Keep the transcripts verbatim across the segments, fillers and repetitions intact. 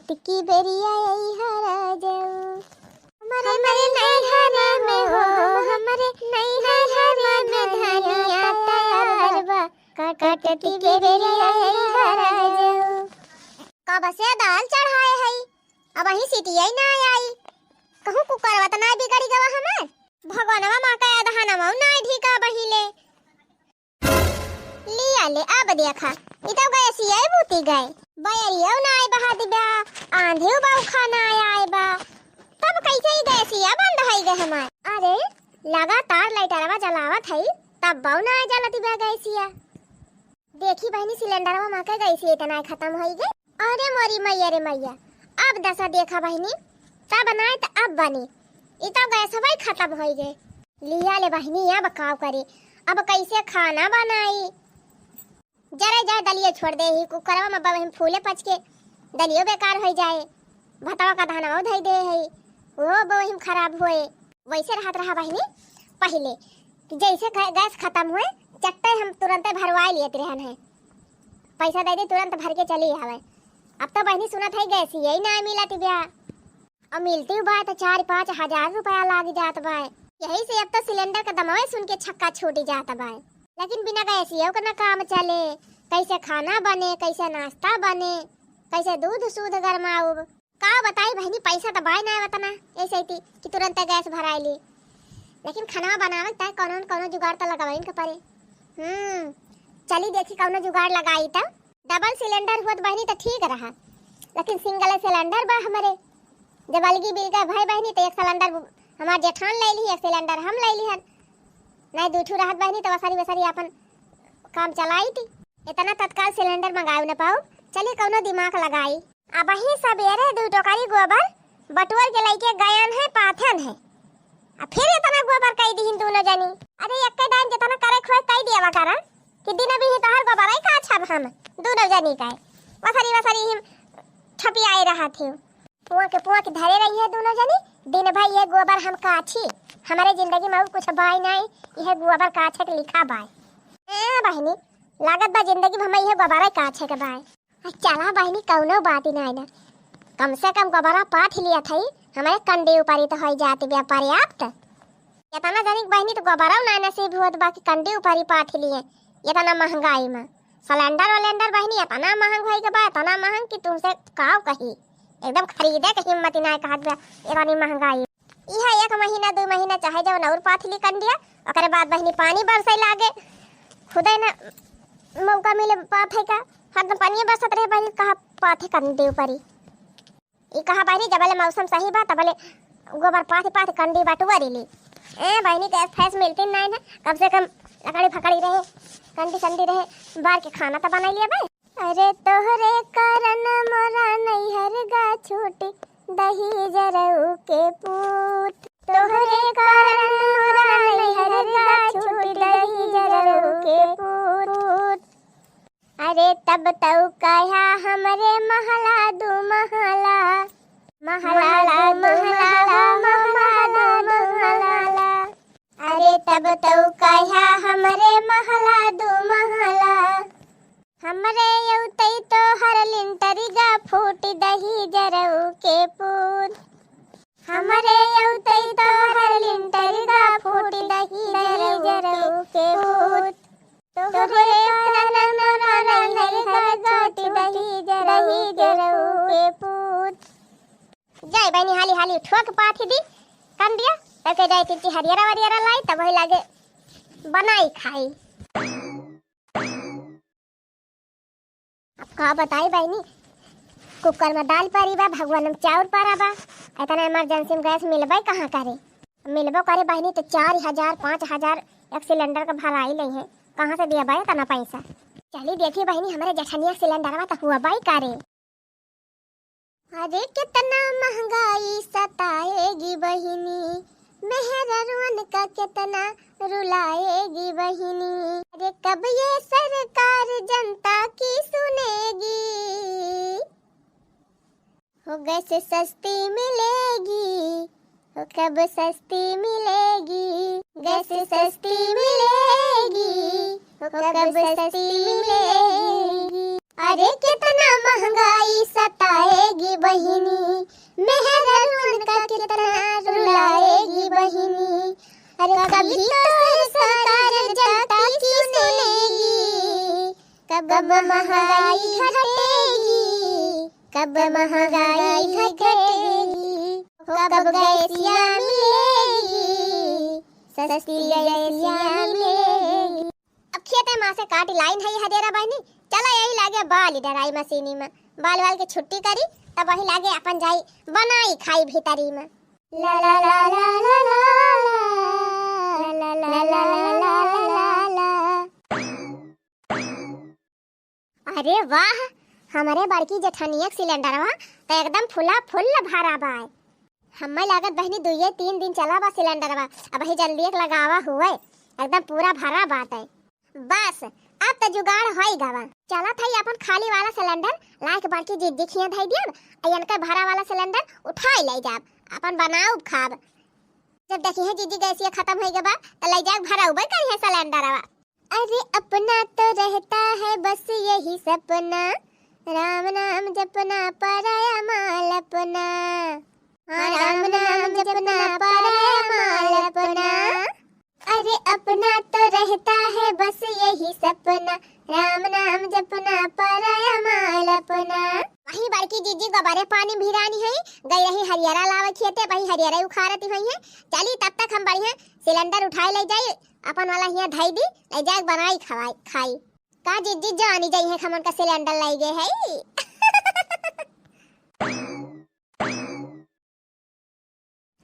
टिकी बेरिया आई हरा जाऊ। हमरे नैहर में हो, हमरे नैहर में धनिया तैयार बा। कटती बेरिया आई हरा जाऊ। कब से दाल चढ़ाए हई, अबहीं सीटिया ही ना आई। कहूँ कुकरवा त ना बिगड़ी गवा हमार। भगवानवा माँ का अदहनवा ना ढीका बहिले। लिया ले, अब देखा, ई तो गैसिया ही बूती गए। बयरियो ना आई बहा दिबा, आंधी बौखा ना आए बा। तब कैसे ही गैसिया बंद होई गए हमार? अरे, लगातार लाइटरवा जलावत हई, तब बहू ना आए जलती बा गैसिया। देखी बहिनी, सिलेंडरवा माँ के गैसिया इतना खत्म होई गए। अरे मोरी मैया रे मैया, अब दशा देखा बहिनी, तब बनाए त अब बनी, ई तो गैसवा ही खत्म होई गए। लिया ले बहिनी, अब काव करे, अब कैसे खाना बनाई? जरे जाए दलियो छोड़ दे ही, कुकरवा में बहिन फूले पच के दलियो बेकार होई जाए, भतवा का धानवा धई दे है, वो बहिन खराब होए। वैसे रहत रहा बहिनी पहिले, कि जैसे गै-, गैस खत्म हुए, चट्टे हम तुरंते भरवाए लिए रहन है, पैसा दे दे, तुरंत भर के चली आवे। अब तो बहिनी सुनत है गैस यही ना मिलत बा, और मिलती बा तो चार पाँच हजार रुपया लाग जात बा। यही से अब तो सिलेंडर का दमवे सुन के छक्का छूट जात बा। लेकिन बिना गैसियो के ना काम चले, कैसे खाना बने, कैसे नाश्ता बने, कैसे दूध सूध गरमाउब। का बताई बहिनी, पैसा त बाय ना वतना, ऐसे थी कि तुरंत गैस भराई ली, लेकिन खाना बनावे त कौनो न कौनो जुगाड़ त लगावे के पड़े। हम्म, चली देखी कौनो जुगाड़ लगाई त। डबल सिलेंडर होत बहिनी त ठीक रहा, लेकिन सिंगल सिलेंडर बा हमरे। जब अलगी बिल का भय बहिनी त एक सिलेंडर हमार जेठान ले ली, एक सिलेंडर हम ले ली हन। नहीं दू ठू रहत बहिनी त वसरी वसरी अपन काम चलाई थी। इतना तत्काल सिलेंडर मंगाए न पाओ, चली कौनो दिमाग लगाई। अबहीं सबेरे दू टोकरी गोबर बटुअर के लइके गयन है, पाथन है। आ फिर इतना गोबर कई दीहिन दूनो जनी। अरे, एक्के दान जितना करे खोए कई दियावा करन कि दिन भी ही तोहर गोबर आई का छब हम दूनो जनी का। वसरी वसरी हिम छपियाए रहत ही। पुआ के पुआ के धरे रही है दूनो जनी, दिन भर ये गोबर हम काछी। हमारे जिंदगी में और कुछ बाय नाई, यह गोबर काछे के लिखा बाय। ए बहिनी, लागत बा जिंदगी में हम यह गोबर काछे के बाय। आ चला बहिनी, कौनो बात ही नाई ना, कम से कम गोबरा पाथ लिया थई, हमारे कंडी ऊपरी तो होई जाती बा पर्याप्त। इतना जनिक बहिनी तो गोबरा ना नसीब होत बा कि कंडी ऊपरी पाथ लिए, इतना महंगाई में। सिलेंडर वलेंडर बहिनी इतना महंग होई के बा, इतना महंग कि तुमसे काव कही, एकदम खरीदे के हिम्मत ही नाई कहत बा, इतनी महंगाई। इहा एक महीना, दू महीना चाहे जवन और पाथली कंडिया, ओकरे बाद बहिनी पानी बरसे लागे, खुदे न मौका मिले पाथे का, हरदम पानिये बरसत रहे बहिनी, कहाँ पाथे कंडी ऊपरी। ई कहाँ बहिनी, जबले मौसम सही बा, तबले गोबर पाथे पाथे कंडी बटुअरी ली। ए बहिनी, गैस फैस मिलती नहीं ना, कम से कम लकड़ी फकड़ी रहे, कंडी संडी रहे, बार के खाना तो बनाई लिया बे। अरे तोहरे कारण मोरा नैहर गा छूटी, दही जरऊ के पूत। तोहरे कारण मोरा नैहर गा छूटी, दही जरऊ के पूत। अरे तब तऊ कहा हमरे महला दू महला, महला दू महला, महला दू महला। अरे तब तऊ कहा हमरे महला दू महला। हमरे यउतई तोहर लिंटरी गा फूट, दही जरऊ के पूत। हमरे यउतई तोहर लिंटरी गा फूट, दही जरऊ के पूत। तोहरे कारण मोरा नैहर गा छूट, दही जरऊ के पूत। जाई बहिनी, हाली हाली ठोक पाथी दी कंडिया, तब के जाई तिनची हरियरा वरियरा लाई, तब वही लागे बनाई खाई। अब का बताई बहिनी, कुकर में दाल परी बा, भगवान में चाउर परा बा, इतना इमरजेंसी में गैस मिलबे कहाँ करे? मिलबो करे बहिनी तो चार हजार, पाँच हजार एक सिलेंडर का भराई ले है, कहाँ से दिया बा इतना पैसा? चली देखी बहिनी, हमरे जेठनिया सिलेंडरवा तो हुआ बाई करे। अरे कितना महंगाई सताएगी बहिनी, मेहररुअन का कितना रुलाएगी बहिनी। अरे कब ये सरकार जनता की सुनेगी, हो गैस सस्ती मिलेगी, हो कब सस्ती मिलेगी, गैस सस्ती मिलेगी, हो कब सस्ती मिलेगी। अरे कितना महंगाई सताएगी बहिनी, मेहरारुअन का कितना रुलाएगी बहिनी। अरे कभी तो सरकार जनता की सुनेगी, कब महंगाई घटेगी, कब महंगाई घटेगी, हो कब गैसिया मिलेगी, सस्ती गैसिया मिलेगी। अब खेते मा से काटी लाइन है हदेरा बहिनी, चला यही लागे बाली डराई मसीनी मा, बाल वाल के छुट्टी करी, तब वही लागे अपन जाई बनाई खाई भीतरी मा। ला ला ला ला ला। अरे वाह, हमरे बड़की जेठनिया के सिलेंडरवा त एकदम फुला फुल भरा बाय। हम्मे लागत बहिनी दुइये तीन दिन चला बा सिलेंडरवा, अबही जल्दी एक लगावा हुए, एकदम पूरा भरा बाटे। बस, अब त जुगाड़ होई गवा। चलत हई अपन खाली वाला सिलेंडर लाइके बड़की जिज्जी खिया धई दियब, आ इनके भरा वाला सिलेंडर उठाई ले जाब, अपन बनाउब खाब। जब देखी है जिज्जी गैसिया खतम होई गवा, त ले जाके भरउबे करी है सिलेंडरवा। अरे अपना तो रहता है बस यही सपना, राम नाम जपना पराया माल अपना। हाँ, राम नाम जपना पराया माल अपना। अरे अपना तो रहता है बस यही सपना, राम नाम जपना पराया माल अपना। वही बड़की जिज्जी गोबरे पानी भिरानी है, गई रही हरियरा लावे खेते, वही हरियरा उखारती हुई है। चली तब तक हम बढ़िया सिलेंडर उठाए ले जाई, अपन वाला हिया धई दी, ले जाए बनाई खवाई खाई। का जिज्जी जानी जाई है हमन का सिलेंडर लाई गए है।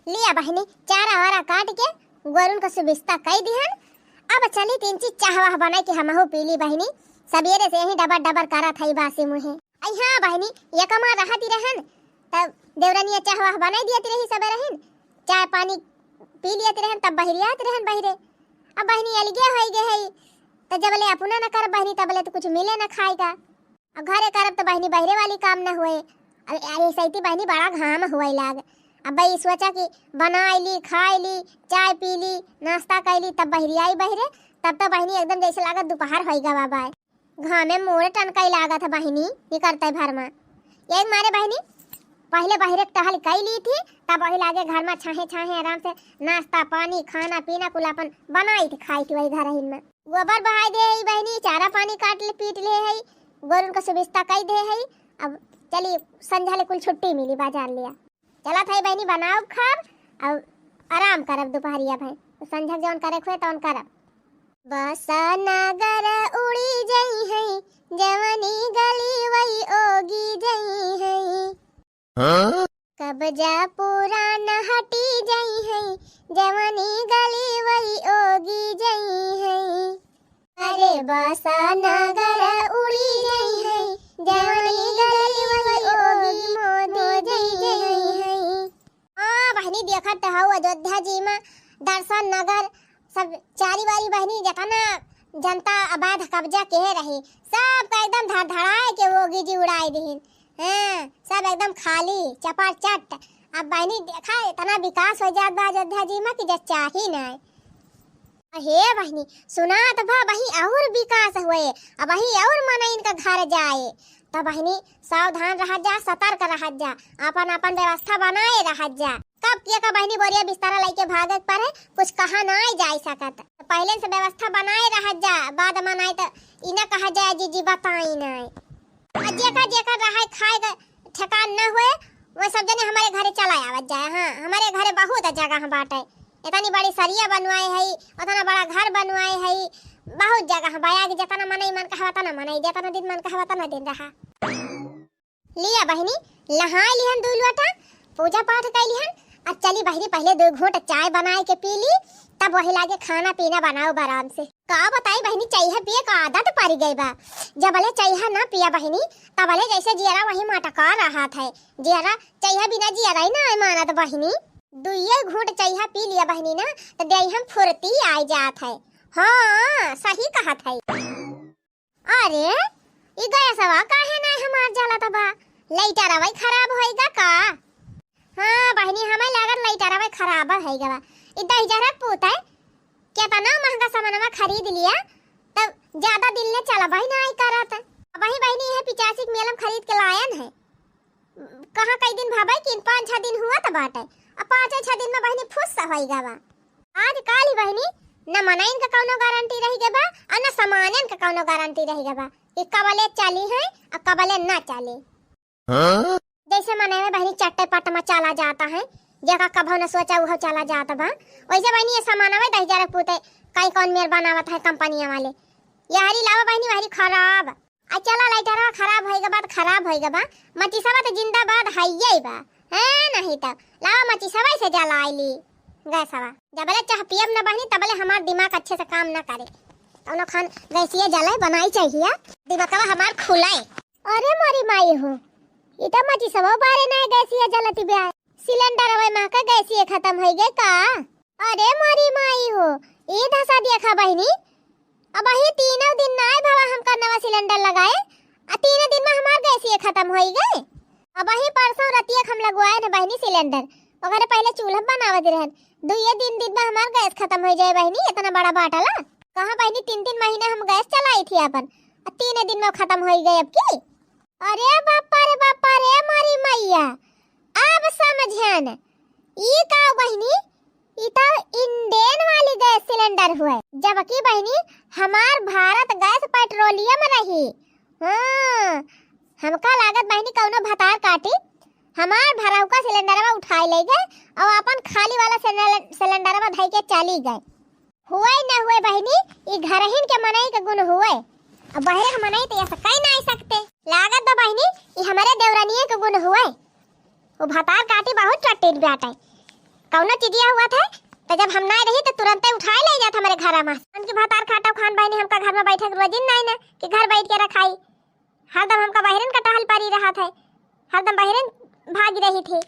लिया बहिनी, चारा वारा काट के गोरुन का सुबिस्ता कई दिहन। अब चली तीन चीज चाह वाह बनाई के हमहू पी ली बहिनी। सबेरे से यही डबर डबर करत हई बासी मुहे। आई हाँ बहिनी, ये कमा रहती रहन, तब देवरनिया चाह वाह बनाई दियत रही सबे रहन, चाय पानी पी लियत रहन, तब बहिरियात रहन बहिरे। अब बहिनी अलगे होई गए हई, त जबले अपना न कर बहिनी, तबले तो कुछ मिले न खाए का। अब घरे करब त बहिनी बहिरे वाली काम न हुए। अब अरे सैती बहिनी बड़ा घाम हुए लाग। अब भाई सोचा कि बनाई ली, खाई ली, चाय पी ली, नाश्ता कर ली, तब बहिरी आई बहिरे, तब तो बहिनी एकदम जैसे लागत दोपहर होई गवा बाय। घामे मोर टनकाई लागत है बहिनी, निकरते भर में। यही मारे बहिनी पहले बहिरे टहल कई ली थी, तब वही लागे घर में छाहे छाहे आराम से नाश्ता पानी खाना पीना कुल अपन बनाई थी खाई थी वही घर हिन में। गोबर बहाई दे हई बहिनी, चारा पानी काट ले पीट ले हई, गोरुन का सुबिस्ता कई दे हई। अब चली संझा ले कुल छुट्टी मिली बाजार लिया। चलत हई बहिनी बनाउब खाब, अब आराम करब दुपहरिया भई, संझा जौन करे खुए तौन करब। बसा नागर उड़ी जई हई, जवानी गली वही ओगी जई हई। हाँ? कब्जा पुरान हटी जई हई, जवानी गली वही ओगी जई हई। अरे बसा नागर उड़ी जई हई, जवानी गली वही ओगी मोदी जई हई। हाँ बहिनी, देखत हऊ अयोध्या जी में दर्शन नगर सब चारी बारी बहिनी जतना जनता अवैध कब्जा केहे रही, सबका एकदम धड़धड़ाए के ओगी जी उड़ाए दिहिन। हाँ, सब एकदम खाली, चपाचट। अब बहिनी देखा, इतना विकास हो जात बा अयोध्या जी में कि जे चाही नाय। हे बहिनी, सुनात बा वही और विकास हुए, अब वही और मनई इनका घर जाए। तो बहिनी सावधान रहत जा, सतर्क रहत जा, अपन अपन व्यवस्था बनाए रहत जा। कब के का बहिनी बोरिया बिस्तारा लेके भागे के पड़े, कुछ कहा नाय जाए सकत। पहले से व्यवस्था बनाए रहत जा, बाद में नाय तो ई ना कहा जाए जी जी बताई नाय। आ जेकर जेकर रहे खाए के ठेकान न हुए, वो सब जने हमारे घरे चला आवत जाए। हाँ, हमारे घरे बहुत जगह बाटे, इतनी बड़ी सरिया बनवाए हई, उतना बड़ा घर बनवाए हई, बहुत जगह बा। आगे जितना मनई मन कहवा तना मनई, जितना दिन मन कहवा तना दिन रहा। लिया बहिनी, नहाए लिहन दुई लोटा, पूजा पाठ कर लिहन। अब चली बहिनी, पहले दो घूंट चाय बनाए के पी ली, तब वही लागे खाना पीना बनाओ आराम से। का बताई बहिनी, चइहा पिए का आदत पड़ गई बा। जबले चइहा ना पिया बहिनी, तबले जैसे जियरा वही मटका रहत है। जियरा चइहा बिना जियरा ही ना मानत बहिनी। दुइये घूंट चइहा पी लिया बहिनी ना, तो देह हम फुर्ती आ जात है। हाँ, सही कहत है। अरे, ई गैसवा काहे नाय हमार जलत बा? लाइटरवा खराब होइगा का? हाँ बहिनी, हमें लागत लाइटरवा खराब होइगा बा। ई दहिजरा पूत है, केतना महंगा सामानवा खरीद लिया, तब ज्यादा दिन ले चलबे नाय करत। अबहीं बहिनी यह पिचासी के मेलम खरीद के लायन है। कहाँ कई दिन भा बा कि पाँच छह दिन हुआ त बाटे। अब पाँचे छह दिन में बहिनी फुस होई गवा। आज काल ही बहिनी न मनइन का कौनो गारंटी रहि गवा और न सामानन का कौनो गारंटी रहि गवा कि कबले चली है और कबले ना चली। हाँ? जैसे मनई में बहिनी चट्टे पट में चला जाता है, जेका कभो न सोचा उहो चला जाता बा, वैसे बहिनी ये सामानवे दही जरा पूते कई कौन मेर बनावत है कंपनिया वाले। यहरी लावा बहिनी वहरी खराब। आ चला लाइटरवा खराब होइगा बा त खराब होइगा बा, मचिसवा त जिंदाबाद हइये बा। हैं नहीं त लावा मचिसवा से जलाई ली गैसवा। जबले चाह पियब न बहिनी तबले हमार दिमाग अच्छे से काम न करे। कौनो खान गैसिया जले बनाई चाहिए, दिमागवा हमार खुले। अरे मोरी माई हो, ई त मचिसवा बारे ना गैसिया जलती बा। सिलेंडर वे माँ का गैसिया खत्म होई गए का? अरे मोरी माई हो, ई दशा देखा बहिनी, अबहीं तीनों दिन नाय भवा हमका नवा सिलेंडर लगाए, आ तीनों दिन में हमार गैसिया खत्म होई गए। अबहीं परसों रतिया हम लगवाए न बहिनी सिलेंडर, ओकरे पहले चूल्हा बनावत रहन, दुइये दिन दिन में हमार गैस खत्म होई जाए बहिनी, इतना बड़ा बाटला। कहाँ बहिनी, तीन तीन महीने हम गैस चलाई थी अपन, आ तीन दिन में खत्म होई गए अब की। अरे बापा रे बापा रे मोरी मैया, अब समझन। ई का बहिनी, ई तो इंडेन वाली गैस सिलेंडर हुए, जबकि बहिनी हमार भारत गैस पेट्रोलियम रही। हाँ, हमका लागत बहिनी कौनो भतार काटी, हमार भरहुका सिलेंडरवा उठाए ले गए और अपन खाली वाला सिलें-, सिलेंडरवा धई के चली गए। हुए न हुए बहिनी, ई घरहिन के मनई के गुण हुए। अब बहरे के मनई तो ऐसा कई नाई सकते। लागत बा बहिनी, ई हमरे देवरानिये के गुण हुए। वो भतार काटी बहुत चट्टीन बाटे। कौनो चिजिया हुआ था, तो जब हम नाई रही तो तुरंते उठाए ले जात हमरे घर में। उनकी भतार काटो खान बहिनी हमका घर में बैठे के रोजिन नाई ना कि घर बैठ के रखाई। हरदम हमका बहिरन का टहल परी रहत है, हरदम बहिरन भागी रही थी।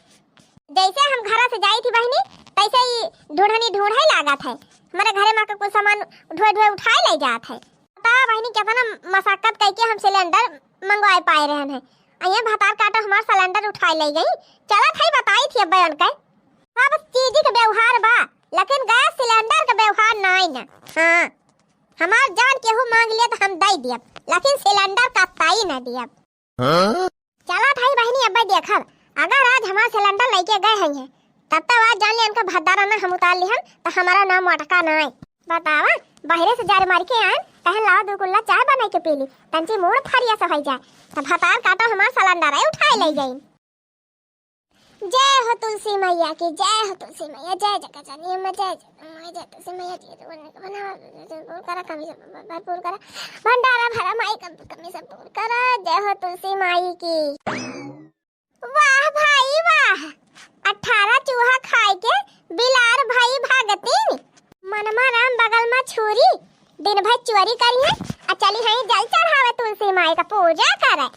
जैसे हम घरा से जाई थी बहिनी, तैसे ही ढूंढनी ढूंढे लागत है। हमारे घरे में का कुछ सामान ढोए ढोए उठाए ले जात है। बता बहिनी, कितना मशक्कत करके हम सिलेंडर मंगवाए पाए रहन है। आ ये भतार काटो हमार सिलेंडर उठाए ले गई। चला थाई बताई थी अब उनके। सब चीज के व्यवहार बा, लेकिन गैस सिलेंडर के व्यवहार नाई ना। हाँ, हमार जान केहू मांग ले तो हम दे दियब, लेकिन सिलेंडर कतई ना दियब। हाँ? चला थाई बहिनी, अब्बे देखब, अगर आज हमार सिलेंडर लेके गए हैं, तब तो आज जान ले इनका भद्दारा ना हम उतार लिहन, तो हमारा नाम मटका ना है। बतावा, बहरे से जार मार के आन, कहन लावा दो कुल्ला चाय बना के पी ली, तंची मूड़ फरिया से होई जाए, तो भतार काटो हमार सिलेंडर है उठाए ले गई। जय हो तुलसी मैया की, जय हो तुलसी मैया, जय जगत जननी अम्मा, जय जगत माई, जय तुलसी मैया जी, तो बना, बना, पूर करा, कमी सब भरपूर करा, भंडारा भरा माई, कम, कमी सब पूर करा, जय हो तुलसी माई की। वाह भाई वाह, अठारह चूहा खाए के बिलार भाई भागतीन, मनमा राम बगल मा छुरी, दिन भर चोरी करी है, आ चली है जल चढ़ावे तुलसी माई का पूजा करे।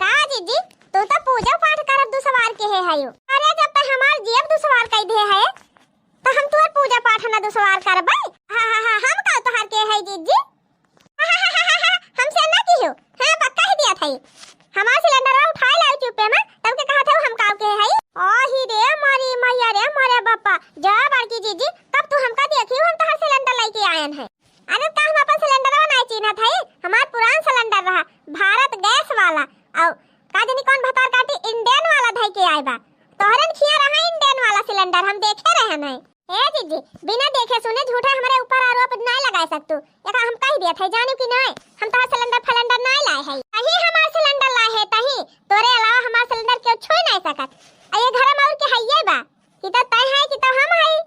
का जीजी, तू तो पूजा पाठ करब दुसवार के है हयो। अरे जब तक हमार जियब दुसवार कई दे है, तो हम तुहर पूजा पाठ ना दुसवार करबै। हा, हा, हा, हम का तोहार के है जीजी? हा, हा, हा, हा, हा, हमसे ना किहो। हाँ, पक्का ही दिया था। हमार सिलेंडरवा उठाए लाओ चुप्पे में, तब के कहा था हम काव के है? आही रे मारी मैया रे मारे बापा, जा बड़की जीजी, कब तू हमका देखी हम तोहार सिलेंडर लेके आयन है। अरे का हम अपन सिलेंडरवा नाय चिन्हत हई? हमार पुरान सिलेंडर रहा, भारत गैस वाला। अउ का जानी कौन भतार काटी इंडियन वाला धई के आए बा। तोहरन खिया रहा इंडियन वाला सिलेंडर, हम देखे रहन है। ए जीजी, बिना देखे सुने झूठा हमरे ऊपर आरोप नाय लगाए सकतू। एका हम कह दिया था, जानू कि नाय? हम तोहार सिलेंडर फलेंडर नाय लाए है। तही हमार सिलेंडर लाए है, तही। तोरे अलावा हमार सिलेंडर केहू छुई नाय सकत। आ ये घर में और के हइये बा? कि तो तय है कि तो हम हई।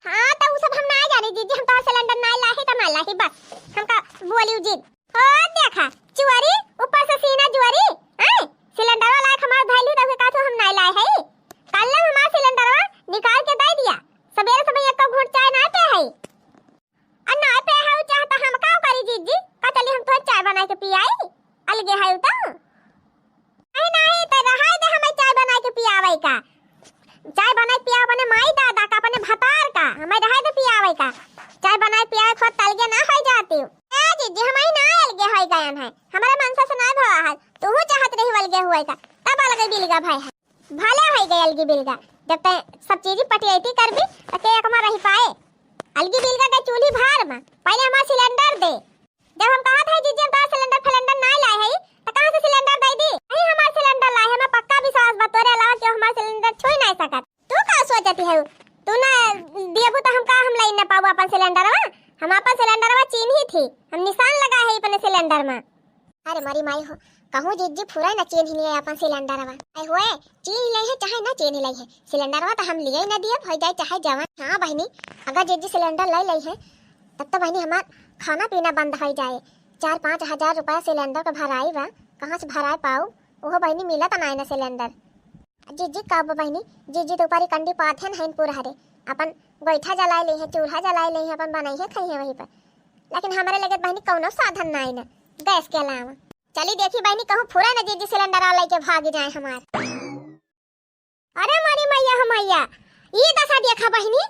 हाँ, तो उ सब हम नाय जानी जीजी, हम तोहार सिलेंडर नाय लाही तो नाय लाही, बस हमका बोली उ जीत। ओ देखा, चुअरी, ऊपर से सीना जुअरी, हैं? सिलेंडरवा लायक हमार धैली रहुए का तो हम नाय लाए हई। कल हमार सिलेंडरवा निकाल के दे दिया, सबेरे समय एको घूंट चाय नाय पे हई। आ नाय पे हई चाह तो हम का करी जीजी? का चली हम तोहे चाय बनाए के पियाई? अलगे हई तो। नहीं, नहीं, तो रहाई दे हमें चाय बनाए के पियावे का। चाय बनाए के पियावे अपने माई दादा का, अपने भतार का। हमें रहाई दे पियावे का। चाय बनाए के पियावे खुद तलगे ना होई जाती। ए जीजी, हमें ना अलगे होई गयन है। हमारे मनसा से ना भवा है। तू चाहत रही अलगे हुए का। तब अलगे बिलगा भाई है। भले होई गए अलगी बिलगा। जब ते सब चीज पटियाती करबी, तो के एक में रही पाए। अलगी बिलगा के चूल्ही भार में। पहले हमारा सिलेंडर दे। जब हम कहा था, "जीजी, हम तोहार सिलेंडर देबू तो हम का, हम लाई न पाबू अपन सिलेंडरवा? हम अपन सिलेंडरवा चीन्ही थी, हम निशान लगा है अपने सिलेंडर में। अरे मरी माई हो, कहूँ जिज्जी फुरा न चीन्ही लिया अपन सिलेंडरवा। आई होए, चीन्ही ले है चाहे न चीन्ही ले है, सिलेंडरवा तो हम लिए न दिए, हो जाए चाहे जवन। हाँ बहिनी, अगर जिज्जी सिलेंडर ले ले है, तब तो बहिनी हमार खाना पीना बंद हो जाए। चार पाँच हजार रुपया सिलेंडर का भराई बा, कहाँ से भराए पाऊ? ओहो बहिनी मिलत नाई न सिलेंडर। जिज्जी का बा बहिनी, जिज्जी तो ऊपरी कंडी पाथेन हइन पूरा हरे, अपन गोइठा जलाए ले हैं, चूल्हा जलाए ले हैं, अपन बनाई है खाई है वहीं पर। लेकिन हमारे लगे बहिनी कौनो साधन नाई न गैस के अलावा। चली देखी बहिनी, कहूँ फुरा न जिज्जी सिलेंडर लेके भाग जाए हमार। अरे मोरी मैया हो मैया, ई दशा देखा बहिनी,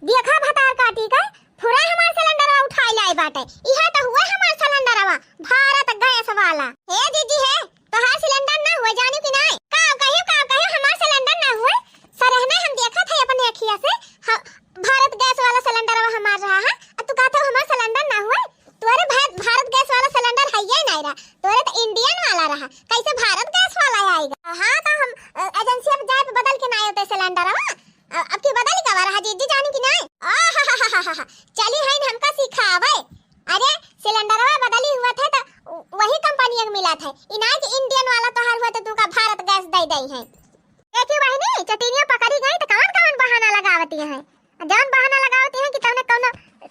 देखा भतार काटी का फुरा हमार सिलेंडर उठाई लाई बाटे। इहे तो हुए हमार सिलेंडरवा, भारत गैस वाला। हे जिज्जी हे, तोहार सिलेंडर ना हुए, जानी कि नाई? का कहियो, का कहियो, हमार सिलेंडर ना हुए। सरहना हम देखत है अपने अखिया से, ह-, भारत गैस वाला सिलेंडरवा हमार रहा है, आ तू कहत हो हमार सिलेंडर ना हुए। तोरे भारत, भारत गैस वाला सिलेंडर है ही नहीं रहा, तोरे तो इंडियन वाला रहा, कैसे भारत गैस वाला आएगा? हाँ, तो हम, अ, एजेंसिया पे जाए पे बदल के ना आए होते सिलेंडरवा। अ-, अब की बदल का रहा जिज्जी, जानी कि नहीं? आहाहाहाहा, चली है हमका सिखावे। अरे सिलेंडरवा बदली हुआ था तो वही कंपनी का मिला था, इनार के इंडियन वाला तोहार हुआ तो तू का भारत गैस दे दे है। देखी बहिनी, चटिनिया पकड़ी गई तो कौन कौन बहाना लगावती है। जौन बहाना लगावती है कि तौने कौनो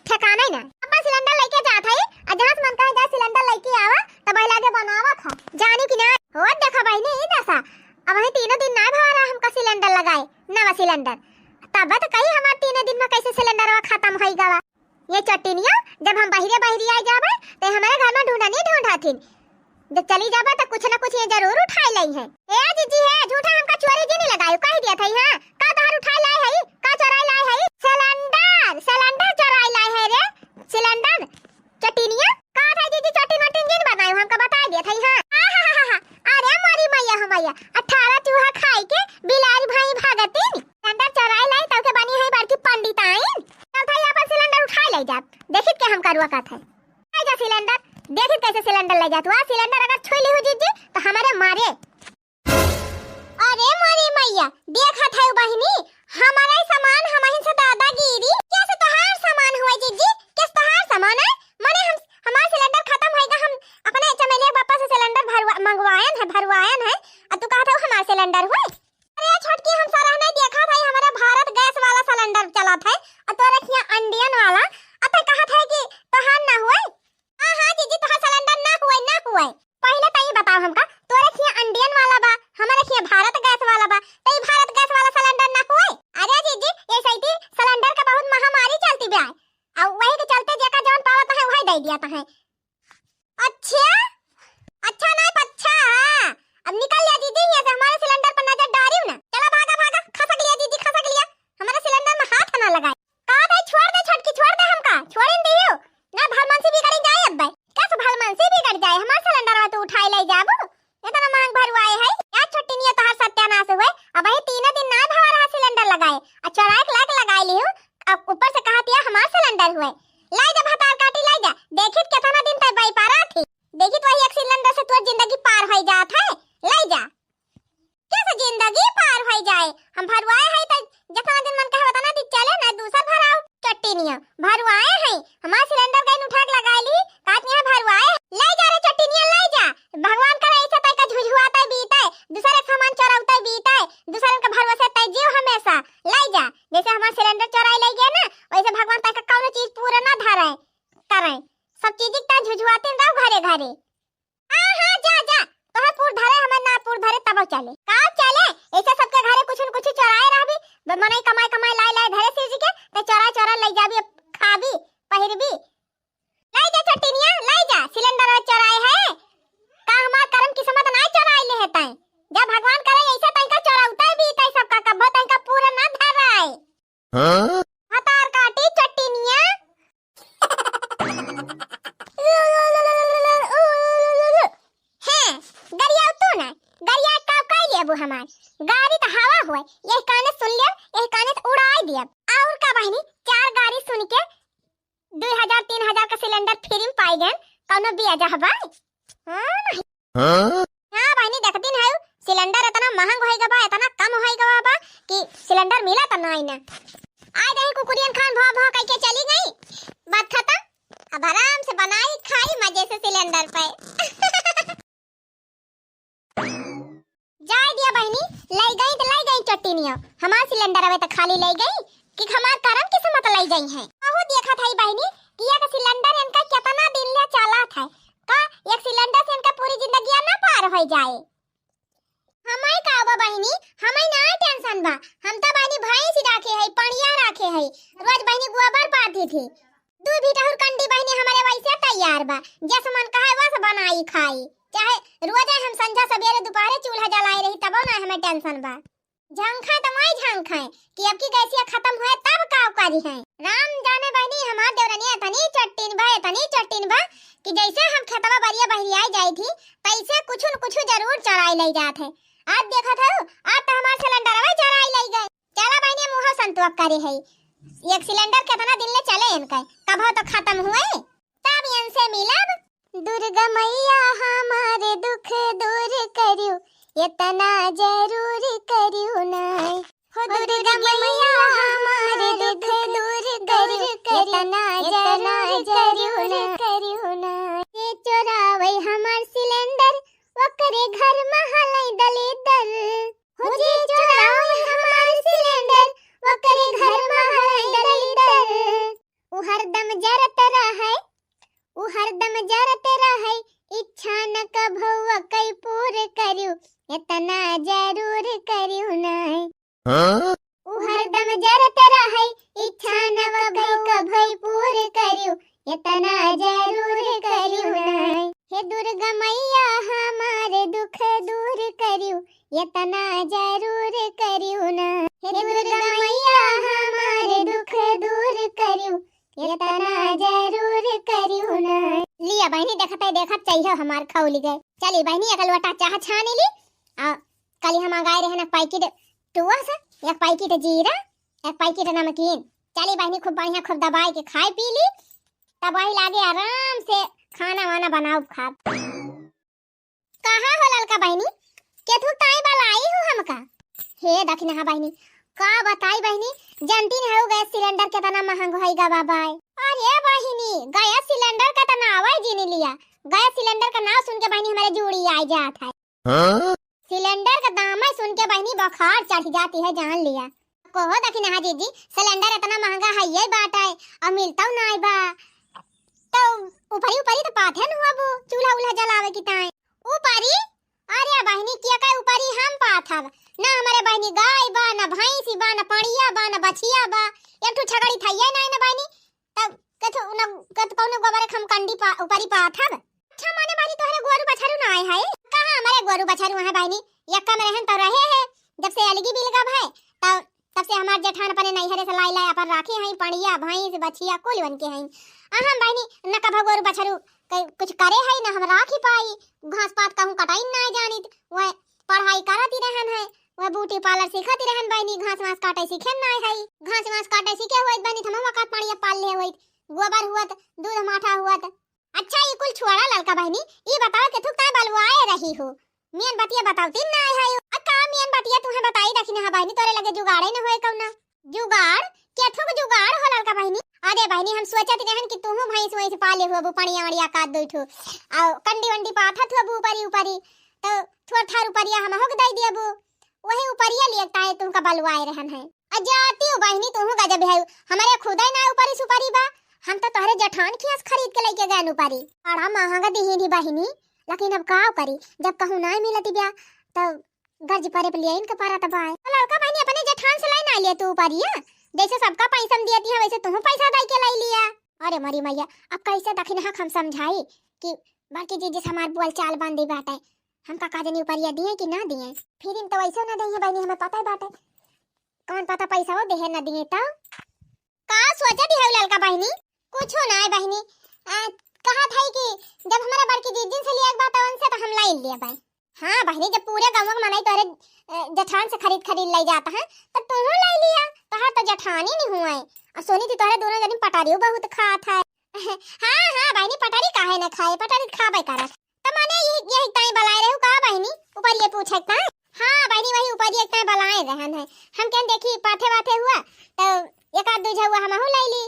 ठिकाना ही ना। अपन सिलेंडर लेके जात है, आ जहाँ से मन कहे जा सिलेंडर लेके आवा, तब पहले आगे बनावा खा। जानी कि ना? हो देखा बहिनी, ई दशा। अब वही तीनों दिन ना भवा रहा हमका सिलेंडर लगाए, नवा सिलेंडर। तब तो कही हमार तीनों दिन में कैसे सिलेंडरवा खत्म होई गवा। ये चटिनिया, जब हम बहिरे बहिरे आए जाबे, तो हमारे घर में ढूंढा नहीं ढूंढा थिन। जब चली जाबे तो कुछ ना कुछ ये जरूर उठाई लाई है। ए जिज्जी हे, झूठा हमका चोरी जी नहीं लगायो, कह दिया था, हाँ? का तोहार उठाई लाए है, का चोराई लाए है? सिलेंडर, सिलेंडर चोराई लाए है रे, सिलेंडर। चटिनिया, का था जिज्जी, चटिन वटिन जिन बनायो, हमका बता दिया था, हाँ? आहाहाहा, अरे मोरी मैया हो मैया, अठारह चूहा खाई के बिलारी भाई भागतिन। सिलेंडर चोराई लाई, तब के बनी है बड़की पंडिताइन। चल था अपन सिलेंडर उठाई ले जात, देखित के हमका रुआ का था। ले जा सिलेंडर, देखित कैसे सिलेंडर ले जात। वह सिलेंडर अगर छुई ली हो जिज्जी, तो हमारे मारे। अरे मोरी मैया, देखत है बहिनी, हमारा ही सामान हमहिन से दादागिरी। कैसे तोहार सामान हुआ जिज्जी? कैसे तोहार सामान है? मने हम, हमार सिलेंडर खत्म होएगा, हम अपने चमेलिया पापा से सिलेंडर भरवा-, मंगवायन है, भरवायन है, और तू कहत हो हमार सिलेंडर हुए? अरे छोटकी, हम सारा नहीं देखा था, हमारा भारत गैस वाला सिलेंडर चला था, और तोरे खिया इंडियन वाला, और तू कहत है कि तोहार ना हुए। हाँ, हाँ, जिज्जी, तोहार सिलेंडर ना हुए, ना हुए। पहिले तो ये बताओ हमका, तोरे खिया इंडियन वाला बा, हमारे खिया भारत गैस वाला बा, तो ये भारत गैस वाला सिलेंडर ना हुए? अरे जिज्जी, ये सैती सिलेंडर का बहुत महामारी चलती बा, और वही के चलते जेका जौन पावत है, वही दे दिया है। अच्छा, अच्छा ना, अच्छा। अब निकल जा जिज्जी, यहाँ से हमारे सिलेंडर पर नजर डारियो ना। चला भागा, भागा, खसक लिया जिज्जी, खसक लिया, हमारे सिलेंडर में हाथ ना लगाए। का भाई, छोड़ दे छोटकी, छोड़ दे हमका, छोड़ ही दियो ना, भलमनसी बिगड़ जाए अब। कैसे भलमनसी बिगड़ जाए? हमार सिलेंडरवा तू उठाई ले जाबू, इतना महंग भरवाए है। या छोटिनिया तोहार सत्यानाश हुए, अब वही तीन दिन ना भवा रहा सिलेंडर लगाए, आ चोराए के लाके लगाए लिहू, अब ऊपर से कहत या हमार सिलेंडर हुए। लाई जा भतार काटी, लाई जा, देखित कितना दिन तक बाई पारा थी, देखित वही एक सिलेंडर से तोर जिंदगी पार हो जात है, लाई जा। कैसे जिंदगी पार होई जाए? हम भरवाए है तो जितना दिन मन कहे उतना दिन चले ना, दूसर भराओ। चट्टी निया भरवाए है, हमार सिलेंडर गइन उठा के लगा ली, काट निया भरवाए है। ले जा रे चट्टी निया, ले जा। भगवान करे ऐसे तय का झुझुआते बीते, दूसरे के सामान चोरौते बीते, दूसरे के भरोसे तय जीव हमेशा। ले जा, जैसे हमार सिलेंडर चोराई ले गए ना, वैसे भगवान तय का कौनो चीज पूरा ना धरे, करे। सब चीज का झुझुआते रहो घरे घरे। हाँ, हाँ, जा, जा। तोहे पूर धरे, हमें ना पूर धरे, तब चले। का चले? ऐसे सबके घरे कुछ न कुछ चोराए रहबी। ब-, मनई कमाई, कमाई, लाई, लाई धरे शिव जी के, ते चोरा, चोरा लाई जाबी, खाबी, पहिरबी। लाई जा छोटिनिया, लाई जा। सिलेंडर चोराए है। का हमार करम किस्मत ना चोराए ले है तैं? जब भगवान करे ऐसे तैं का चोराउते भी, तैं सबका कब्बो तैं का पूरा ना धराए। हाँ? हतार काटी चट्टिनिया। हैं, गरिया तू ना, गरिया का कई लेबू हमार? गारी त हवा हुए, यही काने सुन लेब, यही काने से उड़ाई दियब। और का बहिनी, चार गारी सुन के दुई हजार, तीन हजार का सिलेंडर फ्री में पाई गए, कौनो बिया जहबा? हाँ, नहीं। हाँ? हाँ बहिनी, देखतिन है, सिलेंडर इतना महंग होई गवा, इतना कम होई गवा बा कि सिलेंडर मिला त नाई ना। आए रही जैसे सिलेंडर पे। जाए दिया बहिनी, लइ गई त लइ गई चट्टिनिया। हमार सिलेंडर अबे त खाली लइ गई कि हमार करम किस्मत लइ गई है। बहुत देखत है बहिनी कि एक सिलेंडर इनका कितना दिन ले चलत है। का एक सिलेंडर से इनका पूरी जिंदगिया ना पार होइ जाए? हमई का बा बहिनी, हमई ना टेंशन बा। हम त बहिनी भैंस राखे है, पड़िया राखे है, रोज बहिनी गोबर पाथी थी। दू बीटा हुरकंडी बहिनी हमरे वैसे तैयार बा, जस मन कहे वस बनाई खाई, चाहे रोजे हम संझा सबेरे दुपहरे चूल्हा जलाए रही, तबो ना हमें टेंशन बा। झंखा त माई झंखा कि अब की गैसिया खत्म होए तब का करी है। राम जाने बहिनी, हमार देवरनिया इतनी चट्टिन बा, इतनी चट्टिन बा कि जैसे हम खेतवा बरिया बहरियाई जाई थी, तैसे कुछ न कुछ जरूर चराई लई जात है। आज देखत हऊ, आज त हमार सिलेंडरवा चराई लई गए। चला बहिनी, मुँह संतोष करे है, एक सिलेंडर कितना दिन ले चले इनके, कबो तो खत्म हुए, तब इनसे मिलब। दुर्गा मैया हमारे दुख दूर करियो, इतना जरूर करियो ना। हो दुर्गा मैया हमारे दुख दूर करियो, इतना जरूर करियो ना। जे चोरावे हमार सिलेंडर, ओकरे घर में हलई दलिदर। हो जे चोरावे हमार सिलेंडर, ओकरे घर में हलई दलिदर। उ हरदम जरत रहै, उ हरदम जरत रहै, इच्छा न कभौ कई पूर करियो, इतना जरूर करियो नाय। हाँ? उ हरदम जरत रहै, इच्छा न कभौ कभौ पूर करियो, इतना जरूर करियो नाय। हे दुर्गा मैया हमारे दुख दूर करियो, इतना जरूर करियो ना। हे दुर्गा मैया हमारे दुख दूर करियो, इतना जरूर करियो ना। लिया बहिनी, देखत है देखत चाहिए हमार खौली गए। चली बहिनी, एक लोटा चाह छानी ली। आ कल हम मंगाए रहे ना पैकेट टुआ से, एक पैकेट जीरा, एक पैकेट नमकीन। चली बहिनी, खूब बढ़िया खूब दबाई के खाए पी ली, तब वही लागे आराम से खाना वाना बनाओ खाब। कहाँ हो ललका बहिनी, केथू ताई बलाई हो हमका? हे दखिनहा बहिनी, का बताई बहिनी, जानती नहीं हो गैस सिलेंडर कितना महंग होई गा बाबा। अरे बहिनी, गैस सिलेंडर का तना आवे जी नहीं लिया, गैस सिलेंडर का नाम सुन के बहिनी हमारे जूड़ी आई जात है। हाँ? सिलेंडर का दाम है सुन के बहिनी बुखार चढ़ जाती है जान लिया। कहो दखिनहा जीजी, सिलेंडर इतना महंगा है ये बात है और मिलता नहीं बा, तो ऊपरी ऊपरी तो पाथे न हुआ वो चूल्हा उल्हा जलावे की ताई। ऊपरी? अरे बहिनी, के का ऊपरी हम पाथब? ना हमारे बहिनी गाय बा, ना भैंसी बा, ना पड़िया बा, ना बछिया बा, एक ठो छगड़ी थैया नहीं ना बहिनी। तब कथो न कत कौनो गोबर हम कंडी पा, ऊपरी पाथब। अच्छा माने बहिनी, तोहरे गोरू बछरू ना आए है? कहाँ हमारे गोरू बछरू है बहिनी, यक्का में रहन तो रहे है, जब से अलगी बिलगा भय, तब तब से हमार जेठान अपने नैहरे से लाई लाई अपन राखे हैं, पड़िया, भैंस, बछिया, कुल उनके हैं। आ हम बहिनी न कभो गोरू बछरू क-, कुछ करे है, न हम राखी पाई, घास पात कहूँ कटाई ना जानित, वह पढ़ाई करती रहन है, वह ब्यूटी पार्लर सीखती रहन बहिनी, घास वास काटे सीखे ना है, घास वास काटे सीखे हुए बहिनी, हम वक्त पड़िया पाल ले हुए, गोबर हुआ, दूध माठा हुआ, अच्छा, ई कुल छोड़ा ललका बहिनी, ई बताओ केथुक ताई बलवाए रही हो। मेन बतिया बतावती ना है। आ का मेन बतिया तुहे बताई दखिनहा बहिनी, तोरे लगे जुगाड़े न होए कौना। जुगाड़? केथुक जुगाड़ हो ललका बहिनी? अरे बहिनी, हम सोचत रहन कि तुहू भैंस वैंस पाले हुआ, पड़िया वड़िया का दो ठो। आ कंडी वंडी पाथत हुआ ऊपरी ऊपरी, तो थोड़ थार ऊपरिया हम होक दे दियबू। वही ऊपरिया लिए ताई तुमका बलवाए रहन है। आ जाती हो बहिनी, तुहू गजब है, हमारे खुदे ना ऊपरी सुपारी बा, हम तो तोहरे जेठान खियास खरीद के लेके गए ऊपरी। बड़ा महंगा दिहिन ही बहिनी, लेकिन अब का करी, जब कहूँ ना मिलती ब्या, तो गर्ज परे पे लिया इनके पारा तब आए। तो ललका बहिनी अपने जेठान से लाई ना लिए तू ऊपरिया, जैसे सबका पैसा में दियती है वैसे तुहू पैसा दे के लाई लिया। अरे मरी मैया, अब कैसे दखिनहा हम समझाई कि बड़की जीजी से हमार बोल चाल बंदी बाटे, हमका का जनी ऊपरिया दिए कि ना दिए, फिर इन तो वैसे ना दिए बहिनी, हमें पता ही बाटे। कौन पता पैसा वो देहे न दिए तो। का सोचत हऊ ललका बहिनी? कुछो नाय बहिनी। आ, कहत हई कि जब हमारे बड़की जीजिन से लिया के बात उनसे तो हम लाई लिया भाई। हाँ बहिनी, जब पूरे गाँव के मनई तोहरे, अ, जेठान से खरीद खरीद ले जाता है तो तू ले लिया, तोहर तो जेठानी नहीं हुआ है। आ सुनी थी तोहरे दोनों जनी पटारियो बहुत खात है। हाँ हाँ बहिनी, पटारी काहे न खाए, पटारी खाबे करत। त माने यही, यही ताई बलाए रहू का बहिनी? ऊपर ये पूछे ताई? हाँ बहिनी, वही ऊपर ये ताई बलाए रहन है। हम कहन देखी पाथे वाथे हुआ, तो एक आध दो झउआ हमहू लाई ली।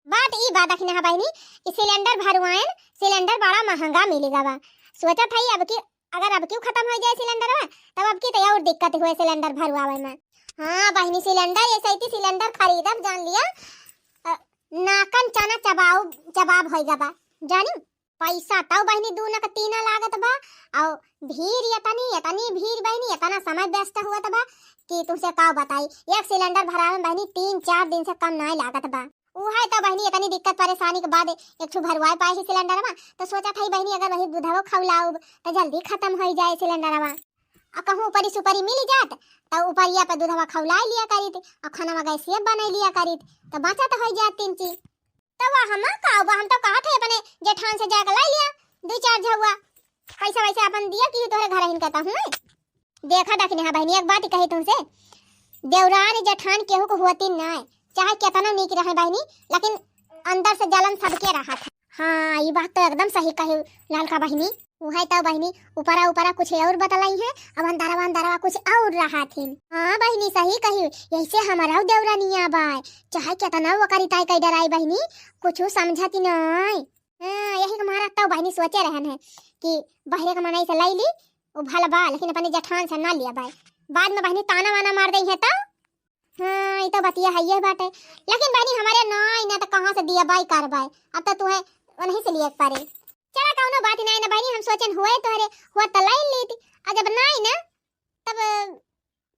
बात दिक्कत ई बा दखिनहा बहिनी कि सिलेंडर भरवाएन, सिलेंडर बड़ा महंगा मिलि गवा। सोचत हई अब की, अगर अब क्यों खतम होइ जाए सिलेंडरवा, तब अब की तो और दिक्कत हुए सिलेंडर भरवावे में। हाँ बहिनी, सिलेंडर, ऐसे ही सिलेंडर खरीदब, जान लिया, अ, नाकन चना चबाऊ, चबाब होइ गवा, जानी। पैसा तौ बहिनी दू न क तीना लागत बा, अउ भीड़ एतनी, एतनी भीड़ बहिनी, एतना समय व्यस्त हुअत बा कि तुमसे का बताई। एक सिलेंडर भरावे में बहिनी तीन चार दिन से कम नाहीं लागत बा। उहे तौ बहिनी एतनी दिक्कत परेशानी के बाद एक ठो भरवाए पाए ही सिलेंडरवा, तो सोचत हई बहिनी अगर वही दूधवा खौलाउब तो जल्दी खतम होइ जाए सिलेंडरवा। अ कहूँ उपरी सुपरी मिलि जात, तौ उपरिया पे दूधवा खौलाए लिया करीत, अ खानवा गैसिया बनाए लिया करीत, तो बचत होइ जात तीन चीज। तब हम का बा, हम तो कहत है अपने जेठान से जाके लाई लिया दू चार झउआ, पैसा वैसा अपन दिया कि तोहरे घर हिन कहता हूँ। देखा दखिनहा बहिनी, एक बात कही तुमसे, देवरान जेठान केहू को होती ना है, चाहे केतना नीक रहे बहिनी, लेकिन अंदर से जलन सबके रहत है। हाँ, ई बात तो एकदम सही कही ललका बहिनी। उहे तो बहिनी, ऊपरा ऊपरा कुछ और बतलाई है, अब अंदरवा अंदरवा कुछ और रहत हिन। हाँ बहिनी, सही कही, यही से हमारा देवरानिया बाय, चाहे केतना वो करी ताई कई डराई बहिनी, कुछ समझती नाय। हाँ, यही के मारा तो बहिनी सोचे रहन है कि बहरे के मनई से लाई ली, वो भला बा, लेकिन अपने जेठान से ना लिया बाय, बाद में बहिनी ताना वाना मार दई है तो। हाँ, ई तो बतिया है ये बाटे, लेकिन बहिनी हमारे नाय ना तो कहाँ से दिया बाय कर बाय, अब तो तुहे उन्हीं से लिए पड़े। चला कौनो बात नाय ना बहिनी, हम सोचन हुए तोहरे हुआ तो लाई ली थी, और जब नाय ना तब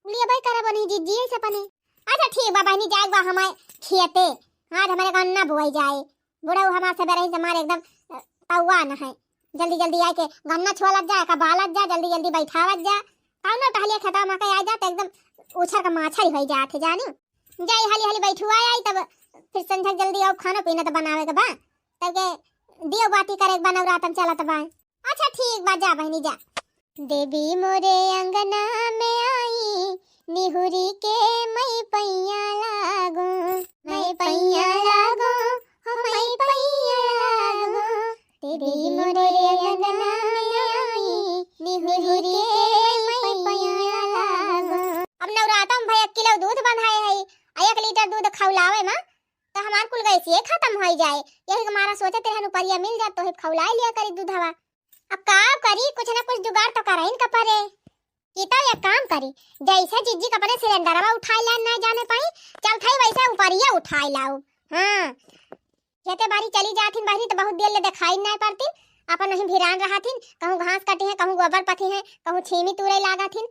लिए बाय करब उन्हीं जिज्जी से अपने। अच्छा ठीक बा बहिनी, जाए बा हमारे खेते, आज हमारे गन्ना बोई जाए, बुढ़ऊ हमार सबेरे ही से हमारे एकदम, अ, तौआ न है। जल्दी जल्दी आए के गन्ना छोलत जा, का बालत जा, जल्दी जल्दी बैठावत जा। कौनो टहलिया खेतवा में के आ जा तो एकदम उछर के माछर होइ जात है जानी। जाई हाली हाली बैठुआ आई, तब फिर संझा के जल्दी आओ खाना पीना तो बनावे के बा, तब के दियो बाती करे के बा, नवरातन चलत बा। अच्छा ठीक बा, जा बहिनी जा। देवी मोरे अंगना में आई, निहुरी के मई पैया लागो, मई पैया लागो, हो मई पैया लागो। देवी मोरे अंगना में आई, निहुरी के मई पैया लागो। अब नवराता में भाई एक किलो दूध बंधाए है, आ एक लीटर दूध खौलावे में तो हमार कुल गैसिए खतम होइ जाए। यही के मारा सोचत रहन उपरिया मिल जात तो ही खौलाए लिया करी दूधवा। अब का करी, कुछ ना कुछ जुगाड़ तो करइन का परे। ई तो एक काम करी, जैसे जिज्जी के अपने सिलेंडरवा उठाए लाए ना जाने पाई, चल थाई वैसे उपरिया उठाए लाओ। हाँ, खेते बारी चली जाथिन बहरी तो बहुत देर ले देखाई ना पड़ती, अपन वहीं भिरान रहथिन, कहूँ घास कटी है, कहूँ गोबर पथी है, कहूँ छीमी तूरे लागथिन।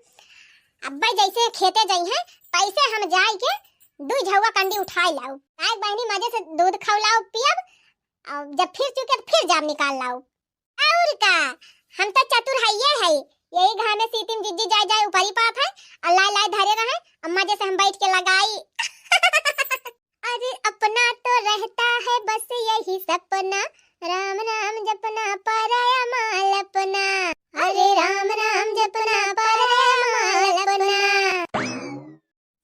अब्बे जैसे खेते जाई है, तैसे हम जाई के दुई झउआ कंडी उठाए लाओ। आए बहनी मजे से दूध खौलाओ पियब, और जब फिर चुके तो फिर जाब निकाल लाओ। और का, हम तो चतुर हइये है, यही घामे सीतिन जिज्जी जाए जाए ऊपरी पात है, और लाए लाए धरे रहे, अम्मा जैसे हम बैठ के लगाई। अरे अपना तो रहता है बस यही सपना, राम नाम जपना पराया माल अपना, अरे राम नाम जपना पराया माल अपना।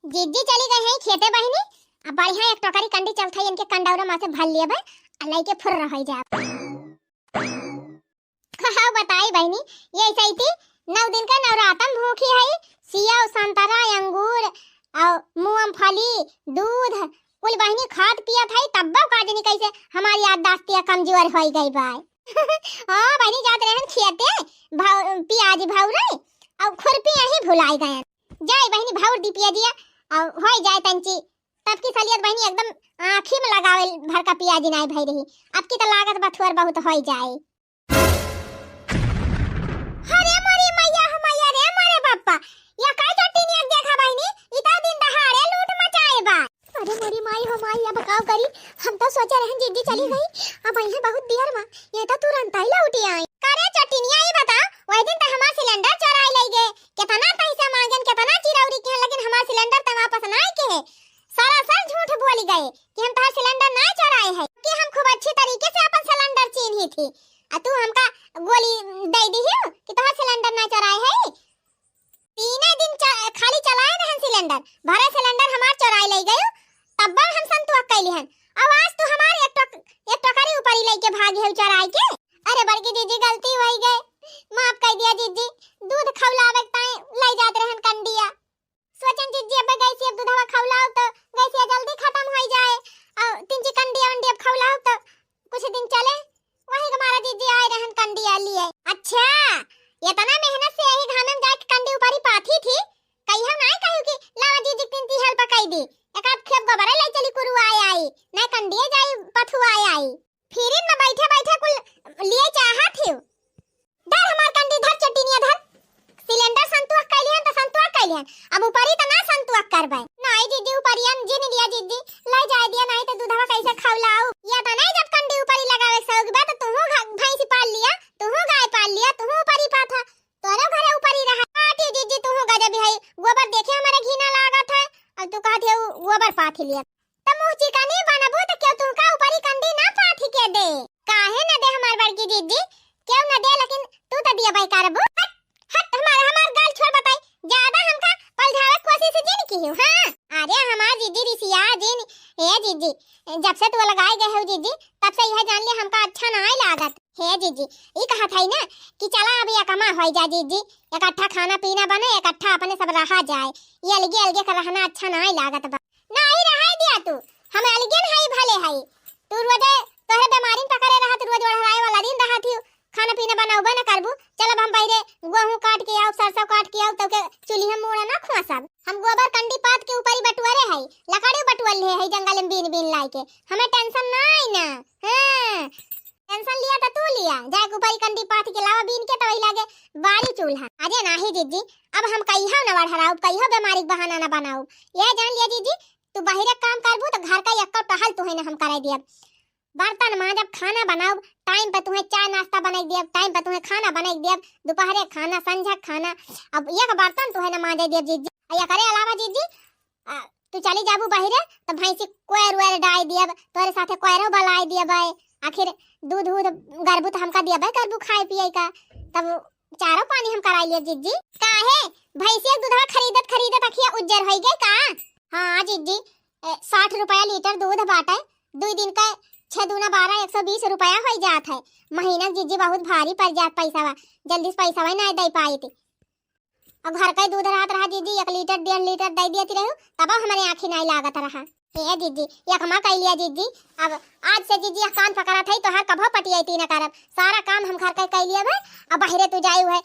जिज्जी चली गई है खेते बहिनी, अब बढ़िया एक टोकरी कंडी चलत है, इनके कंडौरा में से भर लेबे, आ लइके फुर रह जाब। का बताई बहिनी, ये ऐसे ही थी, नौ दिन का नवरातन भूखी है, सेव, संतरा, अंगूर और मूंगफली, दूध, कुल बहिनी खात पियत है, तब्बो का जनी कैसे हमारी याददाश्तिया कमजोर होई गई बाय। हाँ बहिनी, जात रहन खेते, भौ-, पियाजी भौरे और खुरपी यहीं भुलाई गए। जाए बहिनी भौर दी पियाजिया, और होई जाए तंची, तब की सलियत बहिनी एकदम आँखी में लगावे भर का पियाजी नाय भई रही, अब की तो लागत बा थोर बहुत होई जाए। अरे मोरी मैया हो मैया रे, मोरे बाप्पा, या का चट्टी नियत देखा बहिनी, इतना दिन दहाड़े लूट मचाए बा। अरे मोरी माई हो माई, अब काव करी, हम तो सोचे रहन जिज्जी चली गई, अब आई है बहुत देर में, ये तो तुरंत ही लौटी आई। करे चट्टिनिया, ई बता, वही दिन तो हमार सिलेंडर चोराई लई गए, कितना पैसा मांगन, कितना चिरौरी के, लेकिन हमार सिलेंडर तो वापस ना आए के है। सरासर झूठ बोली गए कि हम तोहार सिलेंडर ना चोराए है, कि हम खूब अच्छी तरीके से अपन सिलेंडर चीन्ही थी, आ तू हमका गोली दे दी हो कि तोहार सिलेंडर ना चोराए है। तीने दिन च-, खाली चलाए रहन सिलेंडर, भरे सिलेंडर हमार चोराई ले गयो, तब हम संतुआ कैली हन। अब आज तू हमार एक टोक-, एक टोकरी ऊपरी लेके भागी है चोराई के। अरे बड़की दीदी, गलती होई गए, माफ कर दिया दीदी, दूध खौलावे के ताई ले जात रहन कंडिया। सोचन जिज्जी, अब गैसिया दूधवा खौलाओ तो गैसिया जल्दी खत्म होई जाए। और तिनची कंडिया वंडिया अब खौलाओ, कंडिये जाई पथुआए आई। फिरिन में बैठे बैठे कुल लिए चाहत हिउ। धर हमार कंडी, धर चटिनिया, धर। सिलेंडर संतुआ कैलिहन त संतुआ कैलिहन, अब ऊपरी त ना संतुआ करबै। नाई जिज्जी, ऊपरिया जिन लिया जिज्जी, लै जाए दिया, नाई त दूधवा कैसे खौलाऊ। या त नाई, जब कंडी ऊपरी लगावे सौग बा त तुहू घ-, भैंसी पाल लिया, तुहू गाय पाल लिया, तुहू ऊपरी पाथा, तोरो घरे ऊपरी रहा। पाठी जिज्जी, तुहू गजब है, गोबर देखे हमारे घिना लागत है, और तू कहत है गोबर पाथी लिया। त मुँह चिकनी बनबू त केहू तुहका ऊपरी कंडी ना पाथी के दे। काहे न दे हमार बड़की जिज्जी, केहू न दे, लेकिन तू त दियबै करबू। हट, हट, हमार, हमार गाल छोड़ बताई, ज्यादा हमका पलझावे कोशिश जिन किहू, हाँ? अरे हमार जिज्जी रिसिया जिन, हे जिज्जी, जब से तू अलगाए गए हो जिज्जी, तब से यह जान लिया हमका अच्छा नाई लागत। हे जिज्जी, ई कहत है ना कि चला अब एकमा होइ जा जिज्जी, इकट्ठा खाना पीना बने, इकट्ठा अपने सब रहा जाए, ये अलगे अलगे का रहना अच्छा नाई लागत बा। नाई रहाई दिया तू, हम अलगे न हई भले हई। तू रोजे तोहरे बीमारी पकड़े रहा, तू रोज ओढ़राए वाला दिन रहा थी, खाना पीना बनाउबे न करबू। चल अब हम बहिरे गोहूँ काट के आउब, सरसों काट के आउब, तब के चूल्ही में मूड़ा ना खोसब। हम गोबर कंडी पाथ के ऊपरी बटुअरे हई, लकड़ी बटुअर ले हई जंगल में बीन बीन लाई के। हमें टेंशन नाई ना। हाँ, टेंशन लिया त तू लिया, जाए के ऊपरी कंडी पाथ के लावा बीन के, त वही लागे बारी चूल्हा। अरे नाही जिज्जी, अब हम कहियो न ओढ़राउब, कहियो बीमारी के बहाना न बनाउब। ये जान लिया जिज्जी, तू बहिरे काम करबू त घर का एक्को टहल तुहे न हम करे दियब। बर्तन मांजब, खाना बनाउब, टाइम पे तुहे चाय नाश्ता बनाई दियब, टाइम पे तुहे खाना बनाई दियब, दोपहरे खाना, संझा खाना। अब एक बर्तन तुहे न मांजे दियब जिज्जी। आ एकरे अलावा जिज्जी, आ, तू चली जाबू बहिरे त भैंसी कोयर वोयर डाई दियब, तोहरे साथे कोयरो बलाई दियब। आखिर दूध उध गरबू त हमका दियबे करबू खाए पिए का, तब चारो पानी हम कराई लियब जिज्जी। काहे भैंसिया के दूधवा खरीदत खरीदत अखिया उज्जर होई गए का? हाँ जिज्जी, ए, साठ रुपया लीटर दूध बाटे, दुई दिन का छह दूना बारह, एक सौ बीस रुपया होई जात है। महीना के जिज्जी बहुत भारी पड़ जात पैसावा, जल्दी से पैसावा ना दे पाई थी। अब घर का ही दूध रहत रहा जिज्जी, एक लीटर डेढ़ लीटर दे दियत रहू, तब हमरे आँखी नाई लागत रहा। ए जिज्जी, एकमा कइ लिया जिज्जी, अब आज से जिज्जी यह कान पकड़त है, तोहार कभो पटियैती न करब। सारा काम हम घर का कइ लियब है, अब बहिरे तू जाई है,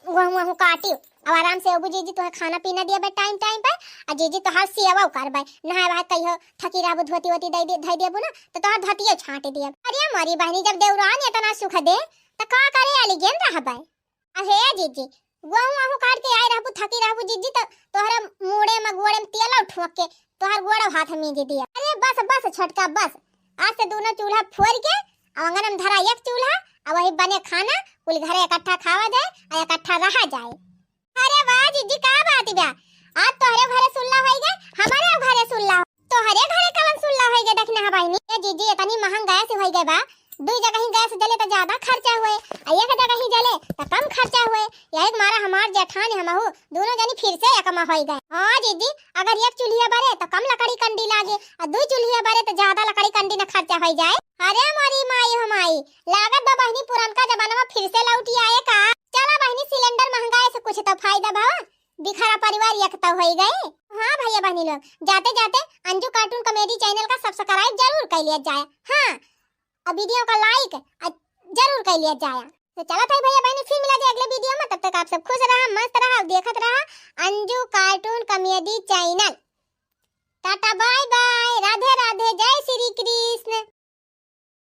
वहू वहू काटी, अब आराम से अबू जिज्जी तोहे खाना पीना दियबे टाइम टाइम पे, आ जिज्जी तोहार सेवा करबे, नहाए वहाए कहियो थकी रहबू, धोती वोती दे दे, धई देबू ना, तो तोहार धोतियो छाँट दियब। अरे मोरी बहनी, जब देवरान इतना सुख दे, त का करे अलगेन रहबे? अहे जिज्जी, गोहूँ आहू काट के आए रहबू, थकी रहबू जिज्जी, त तोहरे मूड़े में गोड़े में तेल ठोक के तोहर गोड़ हाथ मीज दिया। अरे बस बस छोटका बस, आज से दोनों चूल्हा फोड़ के, अब अंगन में धरा एक चूल्हा, अब वही बने खाना, कुल घरे इकट्ठा खावा जाए और इकट्ठा रहा जाए। अरे वाह जिज्जी, का बात बा, आज तोहरे घरे सुल्ला होई गए, हमारे घरे सुल्ला। तोहरे घरे कवन सुल्ला होई गए दखिनहा बहिनी? ए जिज्जी, इतनी महंग गैस होई गए बा, दुई जगह ही गैस जले त ज्यादा खर्चा हुए, आ एक जगह ही जले त कम खर्चा हुए। यही के मारा हमार जेठान हमहू दोनों जनी फिर से एकमा होई गए। हाँ जिज्जी, अगर एक चूल्हिया बरे त कम लकड़ी कंडी लागे, आ दुई चूल्हिया बरे त ज्यादा लकड़ी कंडी न खर्चा होई जाए। अरे मोरी माई हो माई, लागत बा बहिनी पुरनका जमाना में फिर से लौटी आए का? चला बहिनी, सिलेंडर महंगाए से कुछ तो फायदा भवा, बिखरा परिवार एक तो होई गए। हाँ भैया बहिनी लोग, जाते जाते अंजू कार्टून कॉमेडी चैनल का सब्सक्राइब जरूर कर लिया जाए। हाँ, और वीडियो का लाइक जरूर कर लिया जाए। तो चला था भैया बहिनी, फिर मिला जाए अगले वीडियो में। तब तक आप सब खुश रहा, मस्त रहा और देखत रहा अंजू कार्टून कॉमेडी चैनल।